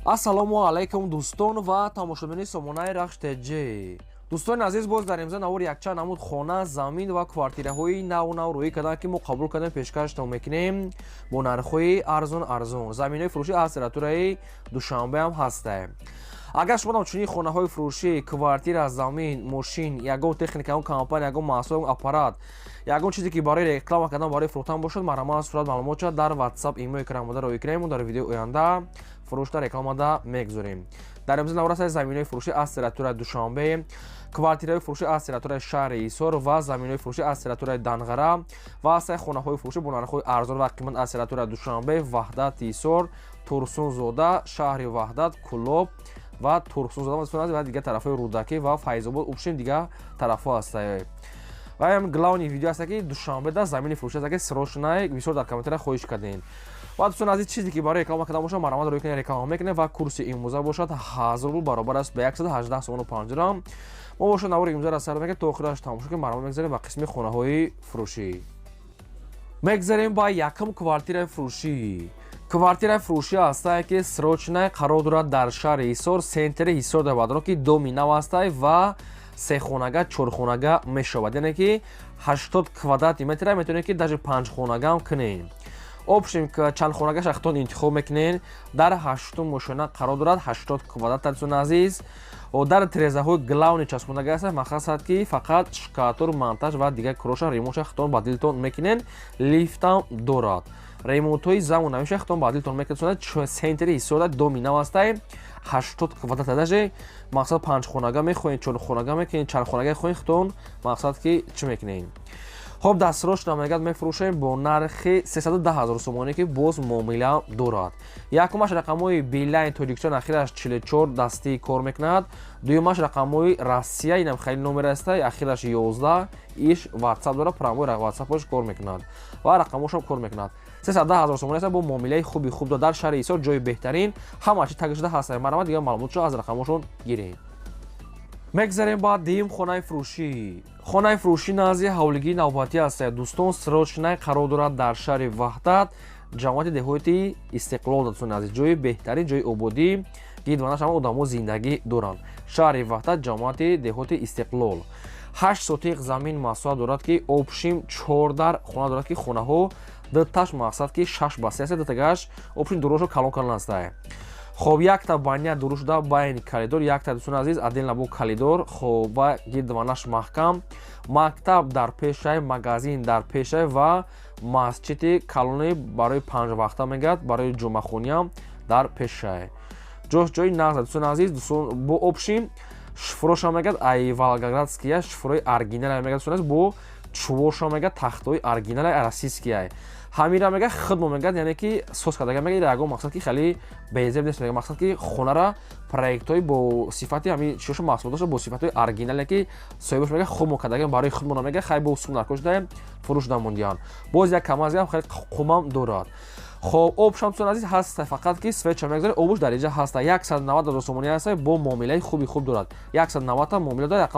Ассалому алайкум, дӯстон ва тамошобинони сомонаи Рахш ТЖ. Дӯстони азиз, боз дар имза навор якчанд намуд хона, замин ва квартираҳои наву нав рӯӣ карданд, ки мо қабул кардем, пешкаштон мекунем бо нархҳои арзон арзон. Заминҳои фурӯшӣ аз территорияи Душанбеам ҳастае. Агар шумо чунин хонаҳои фурӯшӣ, квартира, замин, мошин, ягон техника, ягон компания, ягон маҳсул, ягон аппарат, ягон чизе, ки барои реклама кардан, барои фурӯхтан бошад, марҳамат, сурат, маълумот дар WhatsApp, имо экранмода роӣ кунем. Дар видеои оянда фурӯшта рекламада мегузорем. Дар имза наврасаи заминҳои фурӯшӣ аз территорияи Душанбе, квартираҳои фурӯшӣ аз территорияи шаҳри Ҳисор ва заминҳои фурӯшӣ аз территорияи Данғара ва ҳастаи хонаҳои фурӯшӣ бо нархҳои арзон ва қимат аз территорияи Душанбе, Ваҳдат, Ҳисор, Турсунзода, шаҳри Ваҳдат, Кӯлоб ва Турсунзода ва дигар тарафҳои Рӯдакӣ ва Файзобод, общем, дигар тарафҳо ҳастае. Ва ам главный видео аст, ки Душанбеда замини фурӯшӣ аст, ки срочно бисёр дар комментария хоҳиш кардем. Ва дӯстон азиз, чизе ки барои реклама кардан бошад, марҳамат, рӯй кунед, реклама мекунем. Ва курси имрӯза бошад 1000 рубл, баробар аст ба 118 сомону 5 дирам. Мо бошад навори имрӯзаро сар мекунем, то охираш тамошо кунем. Марҳамат, мегзарем ба қисми хонаҳои фурӯшӣ. Мегзарем ба якум квартираи фурӯшӣ. Квартираи фурӯшӣ ҳастае, ки срочно қарор дорад дар шаҳри Ҳисор, центри Ҳисор, дар бадро, ки доми нав ҳастае ва сехонага, чорхонага мешавад, яъне ки 80 квадрати метра. Метавонед, ки даже панҷхонагаам кунед. Общем, чанд хонагаша худтон интихоб мекунед. Дар ҳаштум ошёна қарор дорад, 80 квадрат, дӯстони азиз. Дар тирезаҳои главный часпондага аст. Мақсад, ки фақат штукатур, монтаж ва дигар короша, ремонтша худтон ба дилтон мекунед. Лифтам дорад, ремонтҳои замонавиша худтон ба дилтон мекунед. Центри Ҳисорда доми нав ҳастае, 80 квадрат. Даже мақсад, панҷхонага мехоҳед, чорхонага мекунед, чандхонага мехоҳед, худтон мақсад, ки чӣ мекунед. Хоб, дастсрочно мегӯяд, мефурӯшем бо нархи 310 ҳазор сомонӣ, ки боз муомила дорад. Якумаш рақамҳои Билайн Тоҷикистон, ахираш 44, дастӣ кор мекунад. Дуюмаш рақамҳои Россия, инам хеле номер аста, ахираш 11, иш Ватсап дорад, прямой Ватсапош кор мекунад ва рақамҳошам кор мекунад. 310 ҳазор сомонӣ аст, бо муомилаи хуби хуб дорад. Дар шаҳри Ҳисор, ҷои беҳтарин, ҳама чи таг шуда ҳаст. Марҳамат, дигар маълумотшо аз рақамҳошон гирем. Мегзарем ба дуюм хонаи фурӯшӣ. Хонаи фурӯшӣ назди ҳавлигии навбатӣ аст, дӯстон. Срочно қарор дорад дар шаҳри Ваҳдат, ҷамоати деҳоти Истиқлол. Дӯстони азиз, ҷои беҳтарин, ҷои ободӣ, гирдванаш ҳама одамо зиндагӣ доранд. Шаҳри Ваҳдат, ҷамоати деҳоти Истиқлол, 8 сотиқ замин масоҳат дорад, ки общем чор дар хона дорад, ки хонаҳо дуташ мақсад, ки 6 ба 3 аст, дутагаш общем дурошо калон калон астае. Хоб, якта баня дуруст шуда байни коридор, якта, дӯстони азиз, отдельно бо коридор. Хоб, ва гирдванаш маҳкам, мактаб дар пешай, магазин дар пешай ва масҷиди калони барои панҷвақта мегӯяд, барои ҷумъахониам дар пешай. Ҷош ҷои нағз, дӯстони азиз. Дӯстон, бо общем шифроша мегӯяд, ай волгоградския, шифрои оригинала мегӯяд, дӯстони азиз, бо чувоша мегӯяд, тахтои оригинала российския. Ҳамира мега, худмо мегӯяд, яъне ки соз кардага мега. Ягон мақсад, ки хеле безеб нест мега. Мақсад, ки хонара проектҳои бо сифати ҳами чиёшо, маҳсулоташо бо сифатҳои оригинале, ки соҳибаш мега, худмо кардага барои худмона мега. Хай, бо сум наркош даем, фурӯш намондиям. Боз як камазиам хеле қумам дорад. Хоб, об шамсун азиз ҳаст, фақат ки свеча мегузоред, обуш дар инҷа ҳаста. 190 ҳазор сомонӣ ҳаста, бо муомилаи хуби хуб дорад. 190 муомила дорад.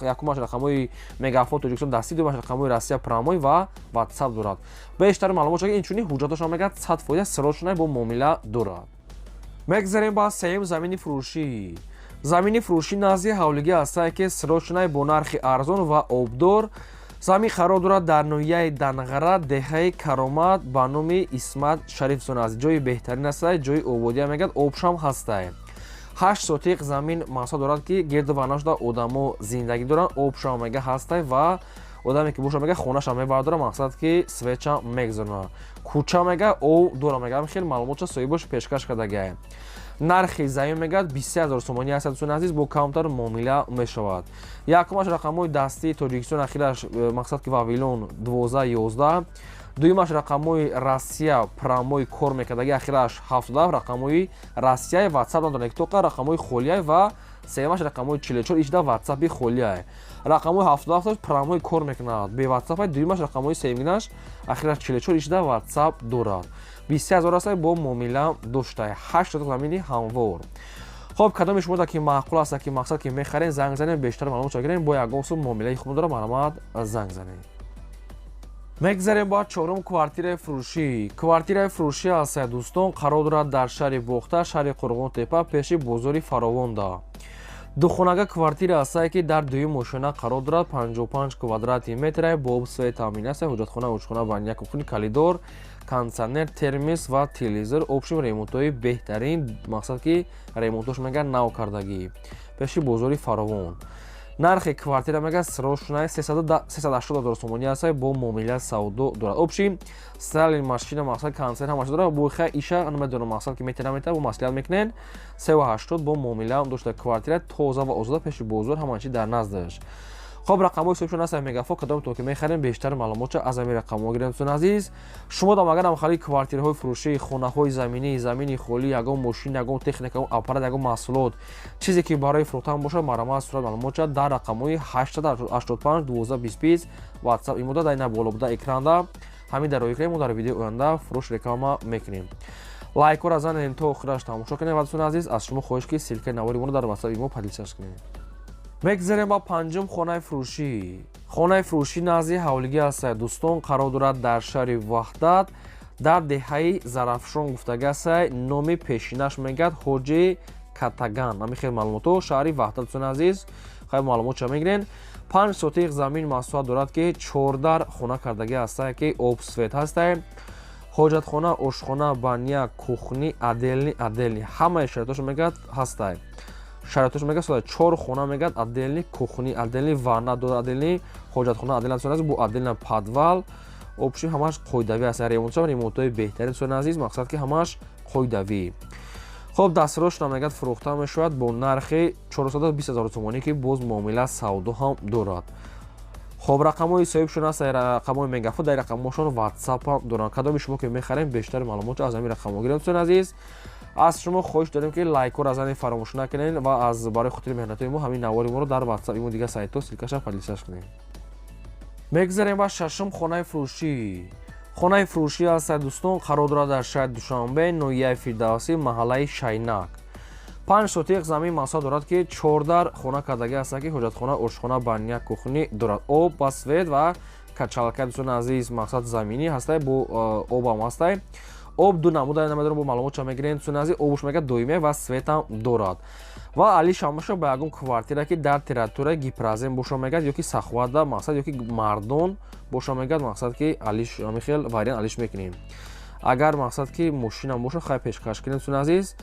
Якумаш рақамҳои Мегафон Тоҷикистон дастӣ, дуюмаш рақамҳои Россия прямой ва Ватсап дорад. Бештари маълумот, инчунин ҳуҷҷатошон мегӯяд, 100% срочно бо муомила дорад. Мегзарем ба сеюм замини фурӯшӣ. Замини фурӯшӣ назди ҳавлигӣ ҳастае, ки срочно бо нархи арзон ва обдор. Замин қарор дорад дар ноҳияи Данғара, деҳаи Каромат, ба номи Исмат Шарифзон аст. Ҷои беҳтарин астае, ҷои ободия мегӯяд, обшам ҳастае. 8 сотиқ замин мақсад дорад, ки гирду ванашда одамо зиндагӣ доранд. Обшам мега ҳастае ва одаме ки боша, мега, хонаша мебардора, мақсад, ки свеча мегузорона, кӯча мега ов дора. Мега, хеле маълумотша соҳибош пешкаш кардагиае. Нархи замин мегӯяд 23 000 сомонӣ аст, дӯстони азиз, бо камтар муомила мешавад. Якумаш рақамҳои дастии Тоҷикистон, ахираш мақсад, ки Вавилон 12 11. Дуюмаш рақамҳои Россия прямой кор мекардаги, ахираш 77, рақамҳои Россия, Ватсап надорад, тоқа рақамҳои холияй. Ва сеюмаш рақамҳои 44, ичда Ватсапи холияй. Рақамҳои 77 прямой кор мекунад, бе Ватсапай. Дуюмаш рақамҳои сеюминаш, ахираш 44, ичда Ватсап дорад. 23 000 аст, бо муомила дошта, 8 сотиқ замини ҳамвор. Хоб, кадоми шумо ки маъқул аст, ки мақсад, ки мехарем, занг занем, бештар маълумот гирем. Бо ягон сум муомилаи хуб дорам, марҳамат, занг занем. Мегзарем ба чорум квартираи фурӯшӣ. Квартираи фурӯшӣ ҳастае, дӯстон, қарор дорад дар шаҳри Бохта, шаҳри Қурғонтепа, пеши бозори Фаровонда. Духонага квартира ҳастае, ки дар дуюм ошёна қарор дорад, 55 квадрати метре, бо об, свет таъмин аст, ҳоҷатхона, ошхона, баня, кухни, коридор, кондитсионер, термос ва телевизор. Общем, ремонтҳои беҳтарин, мақсад ки ремонтош мега нав кардагӣ, пеши бозори Фаровон. Нархи квартира мега срочная 380 ҳазор сомонӣ аст, бо муомила савдо дорад. Общем, стиральный машина, мақсад кондитсионер ҳамаша дорад. Бо ха иша намедонам, мақсад ки мета намета, бо маслиҳат мекунен. 380 бо муомила дошта. Квартира тоза ва озода, пеши бозор, ҳама чи дар наздаш. Хоб, рақамҳои ҳисобшон аст Мегафон. Кадомтон ки мехарем, бештар маълумотша аз ҳамин рақамҳо гирем. Дӯстони азиз, шумо дам агар ҳамхали квартираҳои фурӯшӣ, хонаҳои заминӣ, замини холӣ, ягон мошин, ягон техника, ягон аппарат, ягон маҳсулот, чизе ки барои фурӯхтан бошад, марҳамат, сурат, маълумотша дар рақамҳои 885 12 20 WhatsApp имода дар ина боло буда экранда, ҳамин дар роҳи кунем. Мо дар видеои оянда фурӯш реклама мекунем. Лайкҳоро занем, то охираш тамошо кунем. Ва дӯстони азиз, аз шумо хоҳиш, ки ссылкаи навори моро дар WhatsApp имо поделиться кунем. Мегзарем ба панҷум хонаи фурӯшӣ. Хонаи фурӯшӣ назди ҳавлигӣ ҳастае, дӯстон, қарор дорад дар шаҳри Ваҳдат, дар деҳаи Зарафшон гуфтагӣ ҳастае. Номи пешинаш мегӯяд Ҳоҷи Катаган. Ҳамин хел маълумотҳо, шаҳри Ваҳдат. Дӯстони азиз, хай, маълумотша мегирен. 5 сотих замин масоҳат дорад, ки чордар хона кардагӣ ҳастае, ки об, свет ҳастае, ҳоҷатхона, ошхона, баня, кухни отдельный, отдельный, ҳамаи шароитошо мегӯяд ҳастае. Шароитош мегӯяд сода чор хона, мегӯяд отдельный кухни, отдельный ванна дорад, отдельный ҳоҷатхона, отдельный бу отдельный подвал. Общем, ҳамаш қоидавӣ аст. Ремонтшам ремонтҳои беҳтарин, дӯстони азиз, мақсад ки ҳамаш қоидавӣ. Хоб, дастрошна мегӯяд фурӯхта мешавад бо нархи 420 ҳазор сомонӣ, ки боз муомила савдо ҳам дорад. Хоб, рақамҳои соҳибшон аст, рақамҳои Мегафон, дар рақамҳошон WhatsApp ҳам доранд. Кадоми шумо ки мехарем, бештари маълумотро аз ҳамин рақамҳо гирем. Дӯстони азиз, аз шумо хоҳиш дорем, ки лайкҳоро занед, фаромӯш накунед ва аз барои хотири меҳнатҳои мо ҳамин навори моро дар WhatsApp имо, дигар сайтҳо ссылкаша поделиться кунед. Мегзарем ба шашум хонаи фурӯшӣ. Хонаи фурӯшӣ ҳаст, дӯстон, қарор дорад дар шаҳри Душанбе, ноҳияи Фирдавсӣ, маҳаллаи Шайнак. 5 сотиқ замин масоҳат дорад, ки чордар хона кардагӣ ҳастанд, ки ҳоҷатхона, ошхона, баня, кухни дорад, об ва свет ва качалка. Дӯстони азиз, мақсад заминӣ ҳастай, бо обам ҳастай. Об ду намуда намедонам, бо маълумот ча мегирем. Дӯстони азиз, обуш мегӯяд доимия ва светам дорад. Ва алишам боша ба ягон квартира, ки дар территорияи Гипрозем боша, мегӯяд, ёки Саховатда, мақсад, ёки Мардон боша, мегӯяд, мақсад ки алиш ҳамин хел вариант алиш мекунем. Агар мақсад ки мошинам боша, хай, пешкаш кунем. Дӯстони азиз,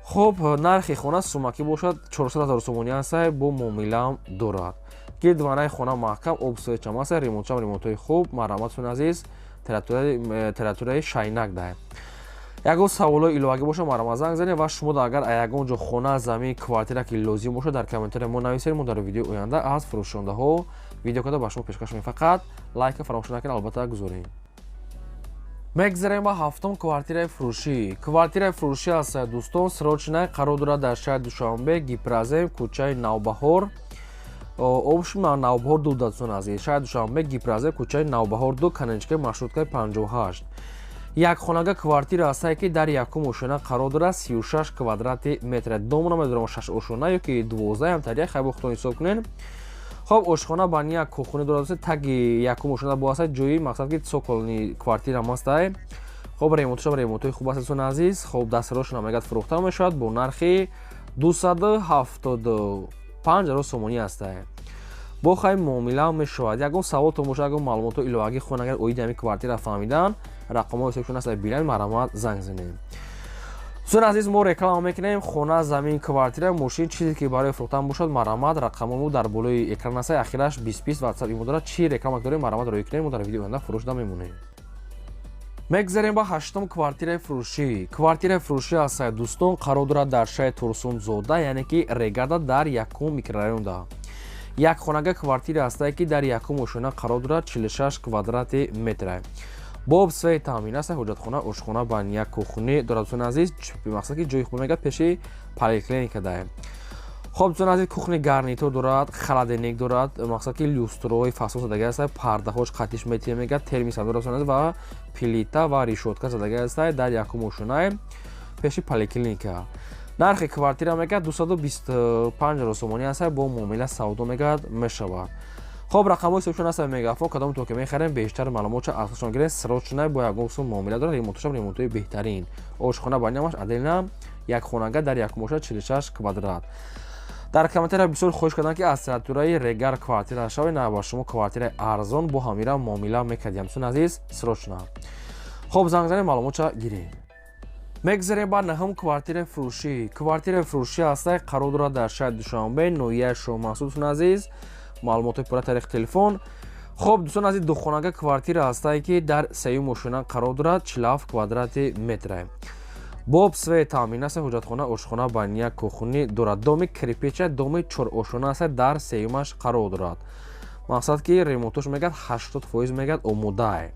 хуб, нархи хона сумакӣ бошад 400 ҳазор сомонӣ ҳастай, бо муомилаам дорад. Гирдванаи хона маҳкам, об, светчам ҳастай, ремонтчам ремонтҳои хуб. Марҳамат, дӯстони азиз, территорияи Шайнак даҳем. Ягон саволҳои иловагӣ боша, марҳамат, занг занед. Ва шумо агар ягон ҷо хона, замин, квартира ки лозим бошад, дар комментария мо нависед. Мо дар видеои оянда аз фурӯшондаҳо видео карда ба шумо пешкаш мекунем. Фақат лайка фаромӯш накунед, албатта, гузорем. Мегзарем ба ҳафтум квартираи фурӯшӣ. Квартираи фурӯшӣ аст, дӯстон, срочная, қарор дорад дар шаҳри Душанбе, Гипрозем, кӯчаи Навбаҳор. Общем, Навбаҳор 2, дӯстони азиз, шаҳри Душанбе, Гипрозем, кӯчаи Навбаҳор 2, конечкаи маршруткаи 58. Якхонага квартира ҳастае, ки дар якум ошёна қарор дорад, 36 квадрати метр. Дом намедонам, шаш ошёна ё ки 12 ам тария, хай, бо худтон ҳисоб кунед. Хоб, ошхона, баня, кухня дорад. Таги якум ошёна бо ҳаста ҷои, мақсад ки цокольный квартира ҳастае. Хоб, ремонтшам ремонтҳои хуб аст, дӯстони азиз. Хоб, дастрошона мегӯяд фурӯхта мешавад бо нархи 275 ҳазор сомонӣ ҳастае, бо хай муомила мешавад. Ягон саволтон бошад, ягон маълумотҳо иловагӣ хоҳанд агар оиди ҳамин квартира фаҳмидан, рақамҳои ҳисобшон аст, билан, марҳамат, занг занед. Дӯстони азиз, мо реклама мекунем. Хона, замин, квартира, мошин, чизе ки барои фурӯхтан бошад, марҳамат, рақамҳои мо дар болои экран аст, ахираш 20 20 WhatsApp имо дорад. Чӣ реклама дорем, марҳамат, роӣ кунем, мо дар видеои оянда фурӯшда мемонем. Мегзарем ба ҳаштум квартираи фурӯшӣ. Квартираи фурӯшӣ ҳаст, дӯстон, қарор дорад дар шаҳри Турсунзода, яъне ки Регарда, дар якум микрорайонда. Якхонага квартира ҳастае, ки дар якум ошёна қарор дорад, 46 квадрати метра, бо об, свет таъмин аст, ҳоҷатхона, ошхона, баня, кухни дорад. Дӯстони азиз, мақсад ки ҷои хуб, мегӯяд, пеши поликлиника даем. Хоб, дӯстони азиз, кухни гарнитур дорад, холодильник дорад, мақсад ки люстрои фасон задаги аст, пардаҳош қатиш метия, мегӯяд, термис дорад, дӯстони азиз, ва плита ва решётка задаги аст. Дар якум ошёнаи пеши поликлиника. Нархи квартира мегӯяд 225 ҳазор сомонӣ аст, бо муомила савдо мегӯяд мешавад. Хоб, рақамҳои ҳисобшон ҳаст Мегафон. Кадом то ки мехарем, бештар маълумотша аз худшон гирем. Срочно бо ягон сум муомила дорад. Ремонтошам ремонтои беҳтарин, ошхона банямаш отдельно, як хонага дар як моша 46 квадрат. Дар комментария бисёр хоҳиш кардам, ки аз территорияи Регар квартира шавед. На, ба шумо квартираи арзон бо ҳамира муомила мекардем, дӯстони азиз, срочно. Хоб, занг занем, маълумотша гирем. Мегзарем ба наҳум квартираи фурӯшӣ. Квартираи фурӯшӣ ҳастай, қарор дорад дар шаҳри Душанбе, ноҳияи Шоҳмансур. Дӯстони азиз, маълумотҳои пурра тариқи телефон. Хоб, дӯстони азиз, духонага квартира ҳастае, ки дар сеюм ошёна қарор дорад, 47 квадрати метре, бо об, свет таъмин аст, ҳоҷатхона, ошхона, баня, кухни дорад. Доми кирпича, доми чорошёна аст, дар сеюмаш қарор дорад. Мақсад ки ремонтош мегӯяд 80% мегӯяд омодае.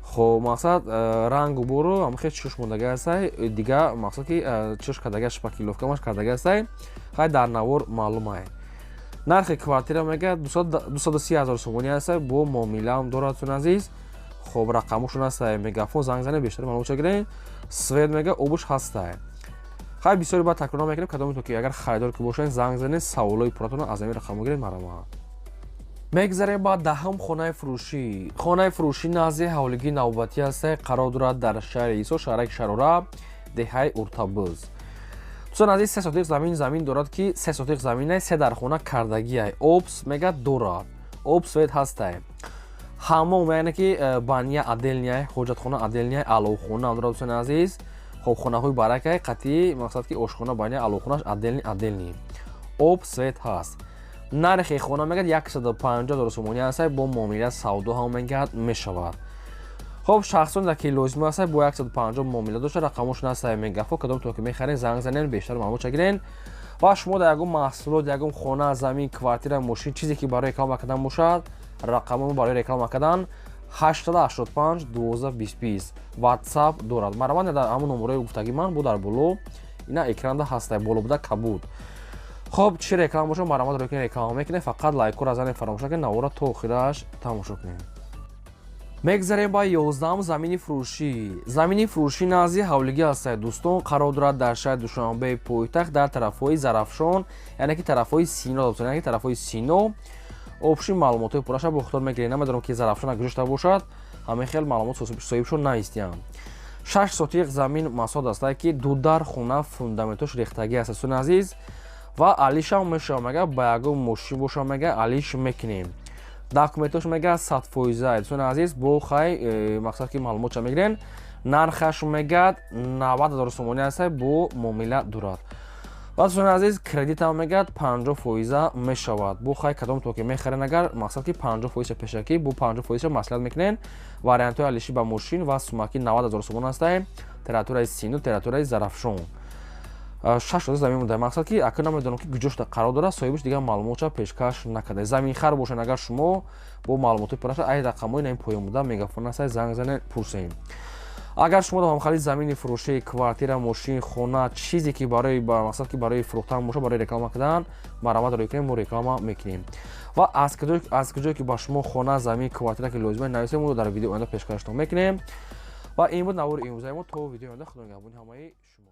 Хоб, мақсад рангу буру ҳамхел чиш мондага ҳастай, дига мақсад ки чиш кардага, шпаклёвкамаш кардага ҳастай. Хай, дар навор маълумае. Нархи квартира мегӯяд 230 000 сомонӣ ҳастай, бо муомилаам дорад, дӯстони азиз. Хоб, рақамошон ҳастай Мегафон, занг занед, бештар маълумотша гиред. Свет мега, обуш ҳастай. Хай, бисёри баъд такрор намекунем. Кадомето ки агар харидор ки бошед, занг занед, саволои пурратонро аз ҳамин рақамҳо гиред, марҳамат. Мегзарем ба даҳум хонаи фурӯшӣ. Хонаи фурӯшӣ назди ҳавлигии навбатӣ ҳастай, қарор дорад дар шаҳри Ҳисор, шаҳраки Шарора, деҳаи Уртабуз. Дӯстон азиз, 3 сотиқ замин дорад, ки 3 сотиқ заминай, се дархона кардагиай, об мега дорад, об, свет ҳастай, ҳамом, яъне ки баня отдельный, ҳоҷатхона отдельный, аловхона дорад, дӯстони азиз. Хоб, хонаҳои баракай қатъӣ, мақсад ки ошхона, баня, аловхонаш отдельный, отдельный, об, свет ҳаст. Нархи хона мегӯяд 150 000 сомонӣ ҳастай, бо муомила савдо ҳам мегӯяд мешавад. Хоб, шахсоне ки лозим аст, бо 150 муомила дошта, рақамошон ҳастай Мегафон. Кадом то ки мехарен, занг занен, бештар маълумотша гирен. Ва шумо дар ягон маҳсулот, ягон хона, замин, квартира, мошин, чизе ки барои реклама кардан бошад, рақамомо барои реклама кардан 885 12 20 ватсап дорад. Марҳамат, дар ҳамон номерои гуфтагӣ ман бо дар боло ина экранда ҳастай, боло буда кабуд. Хоб, чӣ реклама бошад, марҳамат, рӯи реклама мекунед. Фақат лайкҳоро занед, фаромӯш накунед, навора то охираш тамошо кунед. Мегзарем ба 11-ум замини фурӯшӣ. Замини фурӯшӣ назди ҳавлигӣ ҳастад, дӯстон, қарор дорад дар шаҳри Душанбеи пойтахт, дар тарафҳои Зарафшон, яъне ки тарафҳои Сино, яъне ки тарафҳои Сино. Общий маълумотҳои пурраша бо худтон мегиред. Намедонам, ки Зарафшон гузошта бошад, ҳамин хел маълумот соҳибшон наистиям. 6 сотиқ замин масоҳат астад, ки ду дар хона, фундаментош рехтагӣ аст, дӯстони азиз. Ва алишам мешавад, мега ба ягон мошин боша, мега алиш мекунем. Документош мега 100%, дӯстони азиз. Бо хай мақсад ки маълумотша мегирен. Нархаш мегӯяд 90 000 сомонӣ аст, бо муомила дорад. Ва, дӯстони азиз, кредитам мегӯяд 50 фоиза мешавад. Бо хай, кадом то ки мехарен, агар мақсад ки 50 фоиза пешакӣ, бо 50 фоиза маслиҳат мекунен. Вариантҳои алишӣ ба мошин ва сумаки 90 000 сомон ҳастаем. Территорияи Сину, территорияи Зарафшон, 6 рӯза замин буда. Мақсад ки ака намедонам, ки куҷошта қарор дорад, соҳибаш дигар маълумотша пешкаш накарда. Заминхар бошед агар шумо, бо маълумоти пурраша ай рақамҳои наин поён буда Мегафон ҳастай, занг занед, пурсем. Агар шумо дар ҳамхали замини фурӯшӣ, квартира, мошин, хона, чизе ки барои мақсад ки барои фурӯхтан боша, барои реклама кардан, марҳамат, рӯй кунем, мо реклама мекунем. Ва аз куҷое ки ба шумо хона, замин, квартира ки лозима, нависем, мо дар видео оянда пешкаштон мекунем. Ва ин буд навори имрӯзаи мо. То видеои оянда, худо нигаҳбони ҳамаи шумо.